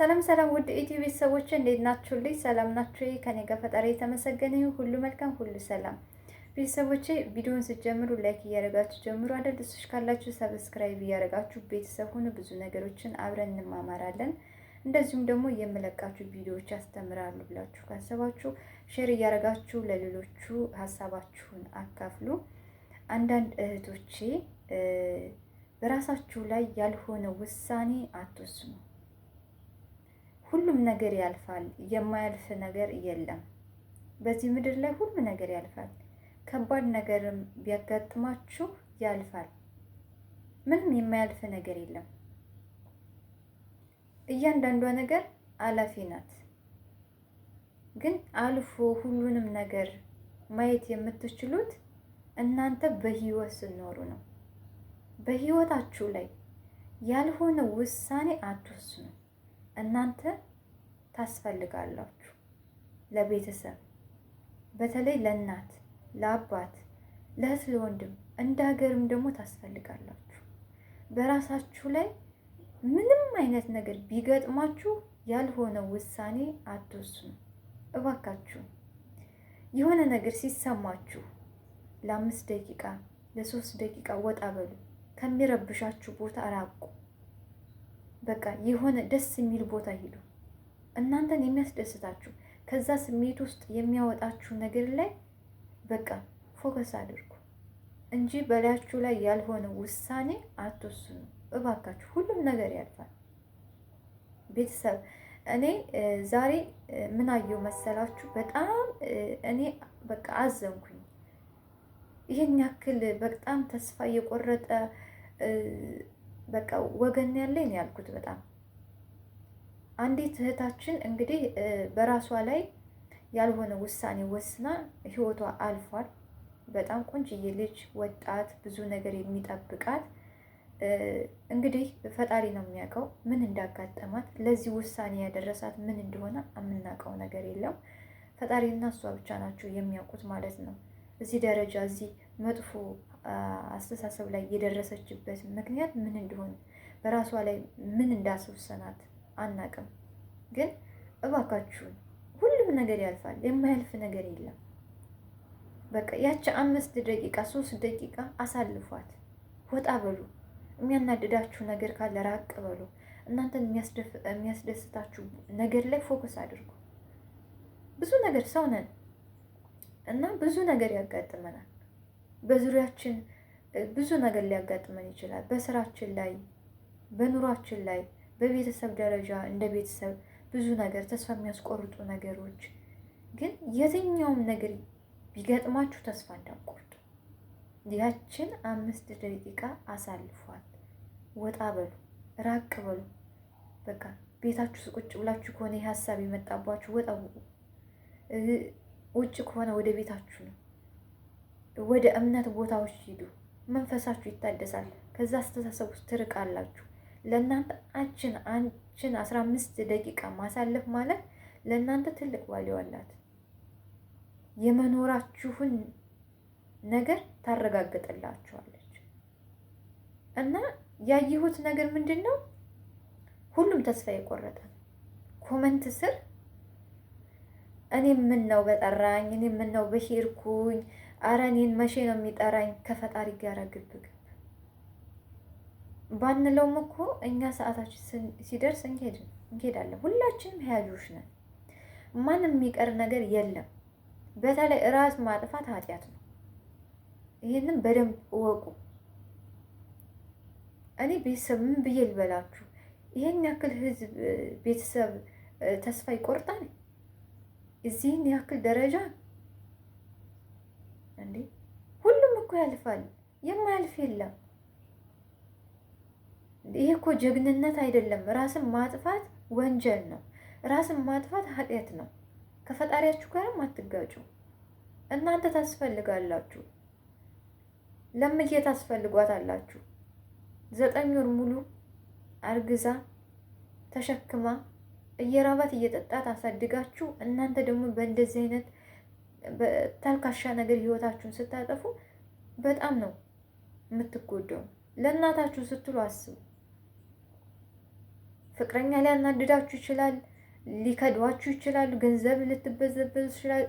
ሰላም ሰላም፣ ውድ ኢትዮ ቤተሰቦች እንዴት ናችሁልኝ? ሰላም ናችሁ? ከኔ ጋር ፈጣሪ የተመሰገነ ይሁን። ሁሉ መልካም፣ ሁሉ ሰላም። ቤተሰቦቼ ቪዲዮውን ስትጀምሩ like እያደረጋችሁ ጀምሩ። አዳዲሶች ካላችሁ subscribe እያደረጋችሁ ቤተሰብ ሁኑ። ብዙ ነገሮችን አብረን እንማማራለን። እንደዚሁም ደግሞ የምለቃችሁ ቪዲዮዎች ያስተምራሉ ብላችሁ ካሰባችሁ share እያደረጋችሁ ለሌሎቹ ሀሳባችሁን አካፍሉ። አንዳንድ እህቶቼ በራሳችሁ ላይ ያልሆነ ውሳኔ አትወስኑ። ሁሉም ነገር ያልፋል። የማያልፍ ነገር የለም። በዚህ ምድር ላይ ሁሉ ነገር ያልፋል። ከባድ ነገርም ቢያጋጥማችሁ ያልፋል። ምንም የማያልፍ ነገር የለም። እያንዳንዷ ነገር አላፊ ናት። ግን አልፎ ሁሉንም ነገር ማየት የምትችሉት እናንተ በህይወት ስትኖሩ ነው። በህይወታችሁ ላይ ያልሆነ ውሳኔ አትወስኑ። እናንተ ታስፈልጋላችሁ ለቤተሰብ፣ በተለይ ለእናት፣ ለአባት፣ ለእህት፣ ለወንድም እንደ ሀገርም ደግሞ ታስፈልጋላችሁ። በራሳችሁ ላይ ምንም አይነት ነገር ቢገጥማችሁ ያልሆነ ውሳኔ አትወስኑ እባካችሁ። የሆነ ነገር ሲሰማችሁ ለ5 ደቂቃ ለ3 ደቂቃ ወጣ በሉ፣ ከሚረብሻችሁ ቦታ ራቁ። በቃ የሆነ ደስ የሚል ቦታ ሂዱ። እናንተን የሚያስደስታችሁ ከዛ ስሜት ውስጥ የሚያወጣችሁ ነገር ላይ በቃ focus አድርጉ እንጂ በላያችሁ ላይ ያልሆነ ውሳኔ አትወስኑ እባካችሁ። ሁሉም ነገር ያልፋል። ቤተሰብ እኔ ዛሬ ምን አየሁ መሰላችሁ? በጣም እኔ በቃ አዘንኩኝ። ይህን ያክል በጣም ተስፋ እየቆረጠ በቃ ወገን ያለኝ ነው ያልኩት። በጣም አንዲት እህታችን እንግዲህ በራሷ ላይ ያልሆነ ውሳኔ ወስና ህይወቷ አልፏል። በጣም ቆንጅዬ ልጅ፣ ወጣት፣ ብዙ ነገር የሚጠብቃት፣ እንግዲህ ፈጣሪ ነው የሚያውቀው ምን እንዳጋጠማት፣ ለዚህ ውሳኔ ያደረሳት ምን እንደሆነ የምናውቀው ነገር የለም። ፈጣሪና እሷ ብቻ ናቸው የሚያውቁት ማለት ነው። እዚህ ደረጃ እዚህ መጥፎ አስተሳሰብ ላይ የደረሰችበት ምክንያት ምን እንደሆነ፣ በራሷ ላይ ምን እንዳስወሰናት አናውቅም። ግን እባካችሁን ሁሉም ነገር ያልፋል። የማያልፍ ነገር የለም። በቃ ያቺ 5 ደቂቃ 3 ደቂቃ አሳልፏት፣ ወጣ በሉ። የሚያናድዳችሁ ነገር ካለ ራቅ በሉ። እናንተን የሚያስደስታችሁ ነገር ላይ focus አድርጉ። ብዙ ነገር ሰው ነን እና ብዙ ነገር ያጋጥመናል። በዙሪያችን ብዙ ነገር ሊያጋጥመን ይችላል። በስራችን ላይ፣ በኑሯችን ላይ፣ በቤተሰብ ደረጃ እንደ ቤተሰብ ብዙ ነገር ተስፋ የሚያስቆርጡ ነገሮች። ግን የትኛውም ነገር ቢገጥማችሁ ተስፋ እንዳትቆርጡ። ያችን 5 ደቂቃ አሳልፏት። ወጣ በሉ፣ ራቅ በሉ። በቃ ቤታችሁ ቁጭ ብላችሁ ከሆነ ይህ ሀሳብ የመጣባችሁ ወጣ፣ ውጭ ከሆነ ወደ ቤታችሁ ነው። ወደ እምነት ቦታዎች ሂዱ። መንፈሳችሁ ይታደሳል። ከዛ አስተሳሰብ ውስጥ ትርቃላችሁ። ለእናንተ አችን አንችን 15 ደቂቃ ማሳለፍ ማለት ለእናንተ ትልቅ value አላት። የመኖራችሁን ነገር ታረጋግጥላችኋለች። እና ያየሁት ነገር ምንድን ነው? ሁሉም ተስፋ የቆረጠ comment ስር እኔ ምን ነው በጠራኝ፣ እኔ ምን ነው በሄድኩኝ፣ አረ እኔን መቼ ነው የሚጠራኝ? ከፈጣሪ ጋር ግብ ግብ ባንለውም እኮ እኛ ሰዓታችን ሲደርስ እንሄዳለን። ሁላችንም ሄያጆች ነን። ማንም የሚቀር ነገር የለም። በተለይ ራስ ማጥፋት ኃጢአት ነው። ይህንም በደንብ እወቁ። እኔ ቤተሰብ ምን ብዬ ልበላችሁ? ይህን ያክል ህዝብ ቤተሰብ ተስፋ ይቆርጣል? እዚህን ያክል ደረጃ እንዴ? ሁሉም እኮ ያልፋል። የማያልፍ የለም። ይሄ እኮ ጀግንነት አይደለም። ራስን ማጥፋት ወንጀል ነው። ራስን ማጥፋት ኃጢአት ነው። ከፈጣሪያችሁ ጋርም አትጋጩ። እናንተ ታስፈልጋላችሁ። ለምዬ ታስፈልጓታላችሁ። 9 ወር ሙሉ አርግዛ ተሸክማ እየራባት እየጠጣት አሳድጋችሁ እናንተ ደግሞ በእንደዚህ አይነት ታልካሻ ነገር ህይወታችሁን ስታጠፉ በጣም ነው የምትጎዳው። ለእናታችሁ ስትሉ አስቡ። ፍቅረኛ ሊያናድዳችሁ ይችላል። ሊከዷችሁ ይችላሉ። ገንዘብ ልትበዘበዙ ይችላል።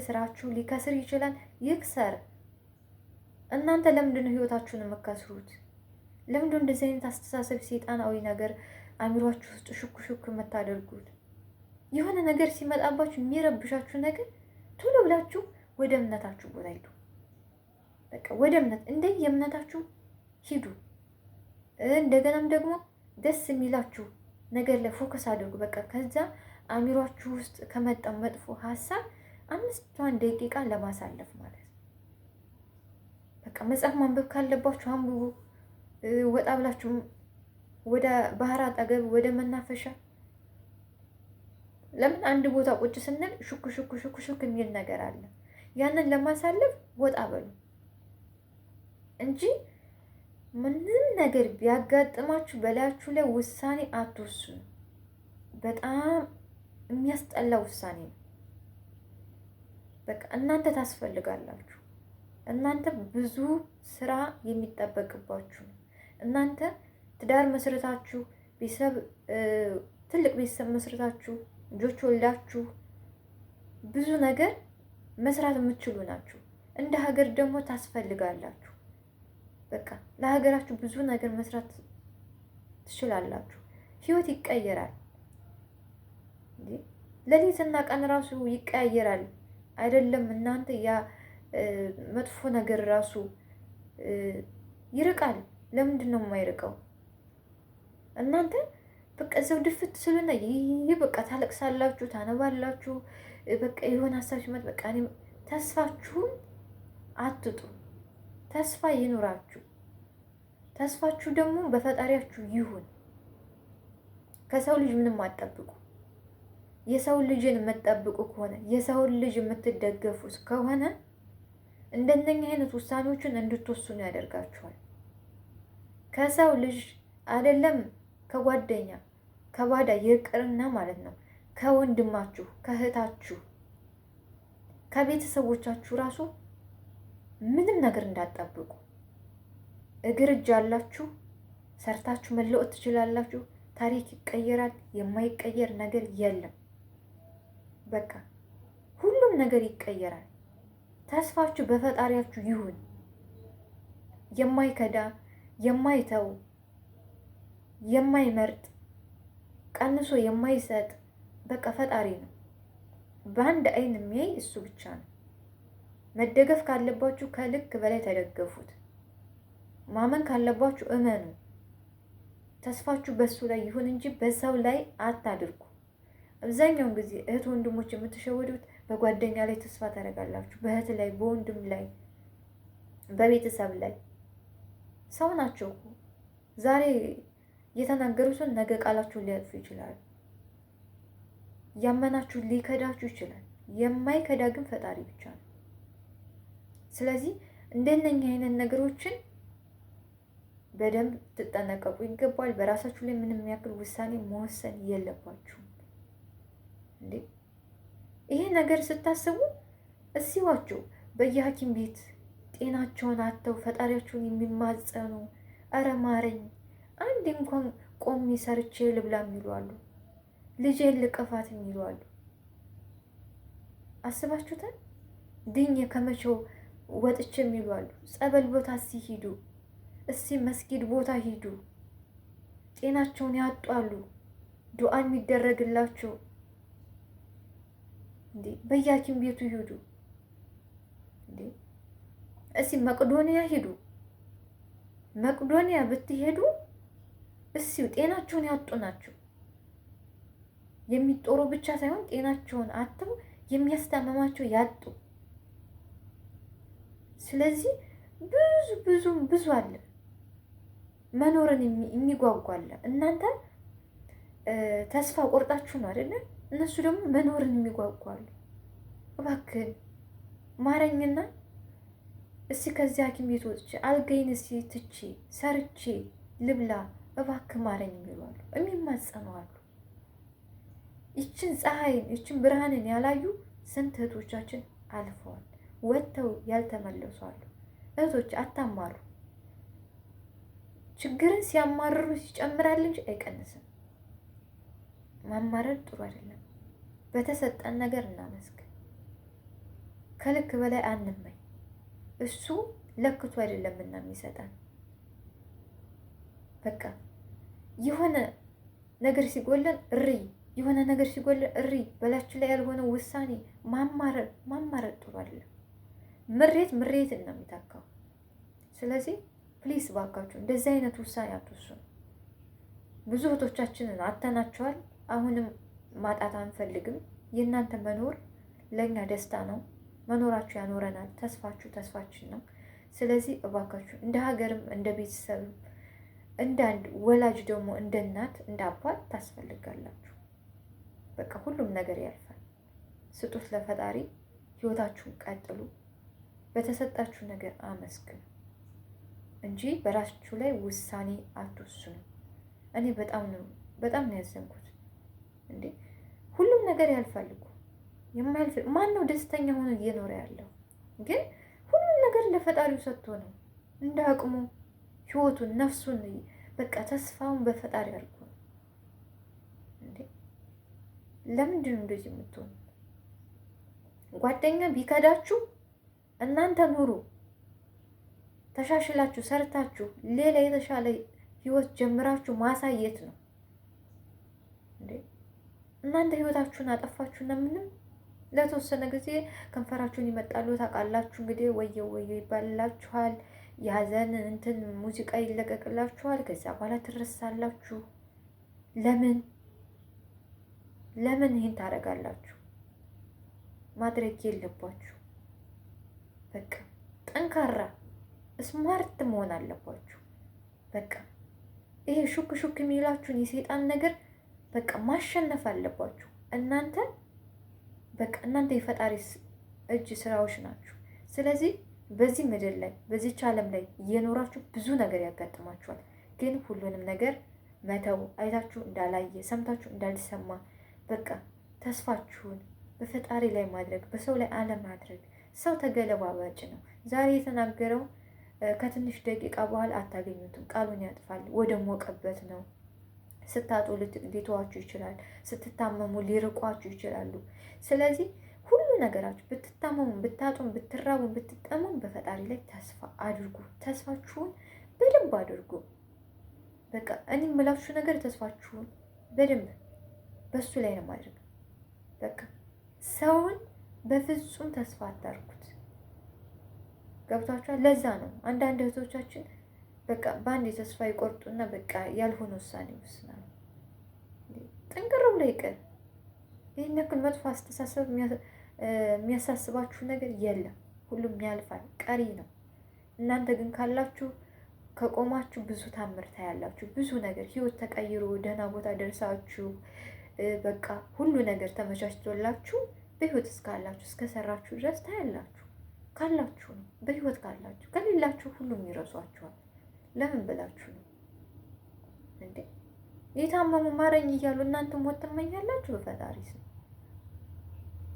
ስራችሁ ሊከስር ይችላል። ይክሰር። እናንተ ለምንድን ነው ህይወታችሁን የምከስሩት? ለምንድን ነው እንደዚህ አይነት አስተሳሰብ ሴጣናዊ ነገር አእምሯችሁ ውስጥ ሹክ ሹክ የምታደርጉት? የሆነ ነገር ሲመጣባችሁ የሚረብሻችሁ ነገር ቶሎ ብላችሁ ወደ እምነታችሁ ቦታ ሂዱ። በቃ ወደ እምነት እንደ የእምነታችሁ ሂዱ። እንደገናም ደግሞ ደስ የሚላችሁ ነገር ላይ focus አድርጉ። በቃ ከዛ አእምሯችሁ ውስጥ ከመጣው መጥፎ ሀሳብ 5ቷን ደቂቃ ለማሳለፍ ማለት ነው። በቃ መጽሐፍ ማንበብ ካለባችሁ አንብቡ። ወጣ ብላችሁ ወደ ባህር አጠገብ ወደ መናፈሻ። ለምን አንድ ቦታ ቁጭ ስንል ሹክ ሹክ ሹክ ሹክ የሚል ነገር አለ። ያንን ለማሳለፍ ወጣ በሉ እንጂ ምንም ነገር ቢያጋጥማችሁ በላያችሁ ላይ ውሳኔ አትወስኑ። በጣም የሚያስጠላ ውሳኔ ነው። በቃ እናንተ ታስፈልጋላችሁ። እናንተ ብዙ ስራ የሚጠበቅባችሁ ነው። እናንተ ትዳር መስረታችሁ ቤተሰብ ትልቅ ቤተሰብ መስረታችሁ ልጆች ወልዳችሁ ብዙ ነገር መስራት የምትችሉ ናችሁ። እንደ ሀገር ደግሞ ታስፈልጋላችሁ። በቃ ለሀገራችሁ ብዙ ነገር መስራት ትችላላችሁ። ህይወት ይቀየራል። ሌሊትና ቀን ራሱ ይቀያየራል። አይደለም እናንተ ያ መጥፎ ነገር ራሱ ይርቃል። ለምንድን ነው የማይርቀው? እናንተ በቃ እዛው ድፍት ስሉና ይህ በቃ ታለቅሳላችሁ፣ ታነባላችሁ። በቃ የሆነ ሀሳብ ሲመጣ በቃ ተስፋችሁን አትጡ። ተስፋ ይኑራችሁ። ተስፋችሁ ደግሞ በፈጣሪያችሁ ይሁን። ከሰው ልጅ ምንም አትጠብቁ። የሰው ልጅን የምትጠብቁ ከሆነ የሰው ልጅ የምትደገፉት ከሆነ እንደነኛ አይነት ውሳኔዎችን እንድትወስኑ ያደርጋችኋል። ከሰው ልጅ አይደለም ከጓደኛ ከባዳ ይቅርና ማለት ነው ከወንድማችሁ፣ ከእህታችሁ፣ ከቤተሰቦቻችሁ ራሱ ምንም ነገር እንዳትጠብቁ። እግር እጅ አላችሁ፣ ሰርታችሁ መለወጥ ትችላላችሁ። ታሪክ ይቀየራል። የማይቀየር ነገር የለም። በቃ ሁሉም ነገር ይቀየራል። ተስፋችሁ በፈጣሪያችሁ ይሁን። የማይከዳ የማይተው የማይመርጥ ቀንሶ የማይሰጥ በቃ ፈጣሪ ነው። በአንድ አይን የሚያይ እሱ ብቻ ነው። መደገፍ ካለባችሁ ከልክ በላይ ተደገፉት። ማመን ካለባችሁ እመኑ። ተስፋችሁ በሱ ላይ ይሁን እንጂ በሰው ላይ አታድርጉ። አብዛኛውን ጊዜ እህት ወንድሞች የምትሸወዱት በጓደኛ ላይ ተስፋ ታደርጋላችሁ፣ በእህት ላይ፣ በወንድም ላይ፣ በቤተሰብ ላይ። ሰው ናቸው እኮ ዛሬ የተናገሩትን ነገ ቃላችሁን ሊያጥፉ ይችላሉ። ያመናችሁ ሊከዳችሁ ይችላል። የማይከዳ ግን ፈጣሪ ብቻ ነው። ስለዚህ እንደነኛ አይነት ነገሮችን በደንብ ትጠነቀቁ ይገባል። በራሳችሁ ላይ ምንም ያክል ውሳኔ መወሰን የለባችሁም። እንዴ ይሄ ነገር ስታስቡ እሲዋቸው በየሐኪም ቤት ጤናቸውን አጥተው ፈጣሪያቸውን የሚማጸኑ እረ ማረኝ አንድ እንኳን ቆሜ ሰርቼ ልብላ የሚሉ አሉ። ልጄን ልቀፋት የሚሉ አሉ። አስባችሁታል? ድኜ ከመቼው ወጥቼ የሚሉ አሉ። ጸበል ቦታ ሲሂዱ እስቲ መስጊድ ቦታ ሂዱ። ጤናቸውን ያጧሉ። ዱዓ የሚደረግላቸው እንዴ በየሐኪም ቤቱ ሂዱ እንዴ እስቲ መቅዶኒያ ሂዱ። መቅዶኒያ ብትሄዱ እስኪ ጤናቸውን ያጡ ናቸው። የሚጦሩ ብቻ ሳይሆን ጤናቸውን አጥተው የሚያስታመማቸው ያጡ። ስለዚህ ብዙ ብዙ ብዙ አለ መኖርን የሚጓጓለ። እናንተ ተስፋ ቆርጣችሁ ነው አይደለ? እነሱ ደግሞ መኖርን የሚጓጓሉ። እባክህን ማረኝና እስቲ ከዚህ ሐኪም ቤት ወጥቼ አልጋዬን እስቲ ትቼ ሰርቼ ልብላ እባክህ ማረኝ የሚሉ አሉ፣ የሚማጸኑ አሉ። ይችን ፀሐይን ይችን ብርሃንን ያላዩ ስንት እህቶቻችን አልፈዋል፣ ወጥተው ያልተመለሱ አሉ። እህቶች አታማሩ። ችግርን ሲያማርሩ ይጨምራል እንጂ አይቀንስም። ማማረር ጥሩ አይደለም። በተሰጠን ነገር እናመስግን። ከልክ በላይ አንመኝ። እሱ ለክቶ አይደለምና የሚሰጠን። በቃ የሆነ ነገር ሲጎለን እሪ፣ የሆነ ነገር ሲጎለን እሪ፣ በላችን ላይ ያልሆነ ውሳኔ ማማረር ማማረር ጥሩ አይደለም። ምሬት ምሬትን ነው የሚተካው። ስለዚህ please ባካችሁ እንደዚህ አይነት ውሳኔ አትወስኑ። ብዙ እህቶቻችንን አጥተናቸዋል። አሁንም ማጣት አንፈልግም። የእናንተ መኖር ለእኛ ደስታ ነው። መኖራችሁ ያኖረናል። ተስፋችሁ ተስፋችን ነው። ስለዚህ እባካችሁ እንደ ሀገርም እንደ ቤተሰብም እንደ አንድ ወላጅ ደግሞ እንደ እናት እንደ አባት ታስፈልጋላችሁ። በቃ ሁሉም ነገር ያልፋል። ስጡት ለፈጣሪ። ህይወታችሁን ቀጥሉ። በተሰጣችሁ ነገር አመስግኑ እንጂ በራሳችሁ ላይ ውሳኔ አትወስኑ። እኔ በጣም ነው ያዘንኩት። እንዴ ሁሉም ነገር ያልፋል እኮ፣ የማያልፍ ማን ነው? ደስተኛ ሆኖ እየኖረ ያለው ግን ሁሉም ነገር ለፈጣሪው ሰጥቶ ነው፣ እንደ አቅሙ ህይወቱን ነፍሱን በቃ ተስፋውን በፈጣሪ አድርጎ ነው። እንዴ ለምንድን ነው እንደዚህ የምትሆኑ? ጓደኛ ቢከዳችሁ እናንተ ኑሩ፣ ተሻሽላችሁ ሰርታችሁ ሌላ የተሻለ ህይወት ጀምራችሁ ማሳየት ነው። እንዴ እናንተ ህይወታችሁን አጠፋችሁና ምንም ለተወሰነ ጊዜ ከንፈራችሁን ይመጣሉ ታውቃላችሁ። እንግዲህ ወየው ወየው ይባልላችኋል። የሀዘን እንትን ሙዚቃ ይለቀቅላችኋል። ከዚያ በኋላ ትረሳላችሁ። ለምን ለምን ይህን ታደርጋላችሁ? ማድረግ የለባችሁ። በቃ ጠንካራ smart መሆን አለባችሁ። በቃ ይሄ ሹክ ሹክ የሚላችሁን የሰይጣን ነገር በቃ ማሸነፍ አለባችሁ። እናንተ በቃ እናንተ የፈጣሪ እጅ ስራዎች ናችሁ። ስለዚህ በዚህ ምድር ላይ በዚች ዓለም ላይ እየኖራችሁ ብዙ ነገር ያጋጥማችኋል። ግን ሁሉንም ነገር መተው፣ አይታችሁ እንዳላየ ሰምታችሁ እንዳልሰማ በቃ ተስፋችሁን በፈጣሪ ላይ ማድረግ፣ በሰው ላይ አለማድረግ። ሰው ተገለባባጭ ነው። ዛሬ የተናገረው ከትንሽ ደቂቃ በኋላ አታገኙትም። ቃሉን ያጥፋል። ወደ ሞቀበት ነው። ስታጡ ሊተዋችሁ ይችላል። ስትታመሙ ሊርቋችሁ ይችላሉ። ስለዚህ ሁሉ ነገራችሁ ብትታመሙ፣ ብታጡም፣ ብትራቡም፣ ብትጠሙም በፈጣሪ ላይ ተስፋ አድርጉ። ተስፋችሁን በደንብ አድርጉ። በቃ እኔ የምላችሁ ነገር ተስፋችሁን በደንብ በሱ ላይ ነው ማድረግ። በቃ ሰውን በፍጹም ተስፋ አታርጉት። ገብቷችኋል? ለዛ ነው አንዳንድ እህቶቻችን በቃ በአንድ የተስፋ ይቆርጡና በቃ ያልሆነ ውሳኔ ይወስናሉ። ጥንቅር ብሎ ይቅር። ይህን ያክል መጥፎ አስተሳሰብ የሚያሳስባችሁ ነገር የለም። ሁሉም ያልፋል፣ ቀሪ ነው። እናንተ ግን ካላችሁ ከቆማችሁ ብዙ ታምር ታያላችሁ። ብዙ ነገር ህይወት ተቀይሮ ደህና ቦታ ደርሳችሁ በቃ ሁሉ ነገር ተመቻችቶላችሁ በህይወት እስካላችሁ እስከሰራችሁ ድረስ ታያላችሁ። ካላችሁ ነው፣ በህይወት ካላችሁ። ከሌላችሁ ሁሉም ይረሷችኋል። ለምን ብላችሁ ነው እንዴ? የታመሙ ማረኝ እያሉ እናንተ ሞት ትመኛላችሁ? በፈጣሪ ስም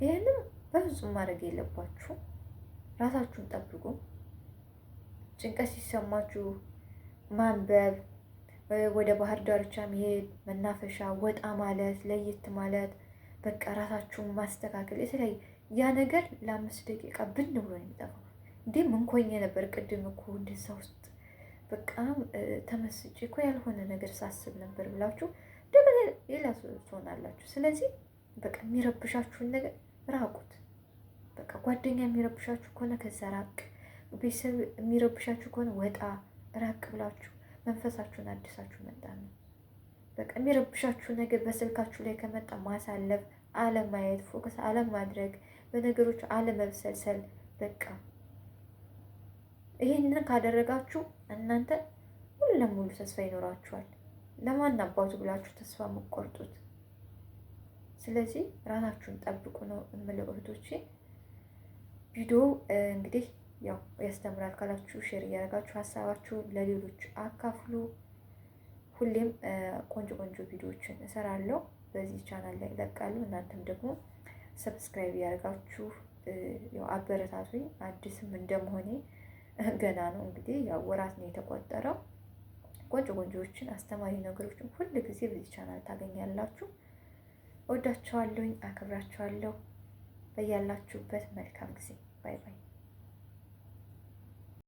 ይህንም በፍጹም ማድረግ የለባችሁ። ራሳችሁን ጠብቁ። ጭንቀት ሲሰማችሁ ማንበብ፣ ወደ ባህር ዳርቻ መሄድ፣ መናፈሻ ወጣ ማለት፣ ለየት ማለት፣ በቃ ራሳችሁን ማስተካከል የተለያየ ያ ነገር ለ5 ደቂቃ ብን ብሎ ነው የሚጠፋው። እንዴ ምን ኮኜ ነበር ቅድም እኮ እንደዛ ውስጥ በቃ ተመስጬ እኮ ያልሆነ ነገር ሳስብ ነበር ብላችሁ እንደገና ሌላ ትሆናላችሁ። ስለዚህ በቃ የሚረብሻችሁን ነገር ራቁት። በቃ ጓደኛ የሚረብሻችሁ ከሆነ ከዛ ራቅ፣ ቤተሰብ የሚረብሻችሁ ከሆነ ወጣ ራቅ ብላችሁ መንፈሳችሁን አድሳችሁ መምጣት ነው። በቃ የሚረብሻችሁ ነገር በስልካችሁ ላይ ከመጣ ማሳለፍ፣ አለማየት፣ focus አለማድረግ፣ በነገሮች አለመብሰልሰል። በቃ ይህንን ካደረጋችሁ እናንተ ሙሉ ለሙሉ ተስፋ ይኖራችኋል። ለማን አባቱ ብላችሁ ተስፋ የምትቆርጡት? ስለዚህ ራሳችሁን ጠብቁ ነው የምለው እህቶቼ። ቪዲዮ እንግዲህ ያው ያስተምራል ካላችሁ share እያደረጋችሁ ሀሳባችሁን ለሌሎች አካፍሉ። ሁሌም ቆንጆ ቆንጆ ቪዲዮዎችን እሰራለሁ በዚህ ቻናል ላይ እለቃለሁ። እናንተም ደግሞ subscribe እያደረጋችሁ ያው አበረታቱኝ። አዲስም እንደመሆኔ ገና ነው እንግዲህ ያው ወራት ነው የተቆጠረው። ቆንጆ ቆንጆዎችን አስተማሪ ነገሮችን ሁል ጊዜ በዚህ ቻናል ታገኛላችሁ። እወዳችኋለሁኝ፣ አከብራችኋለሁ። በያላችሁበት መልካም ጊዜ። Bye bye።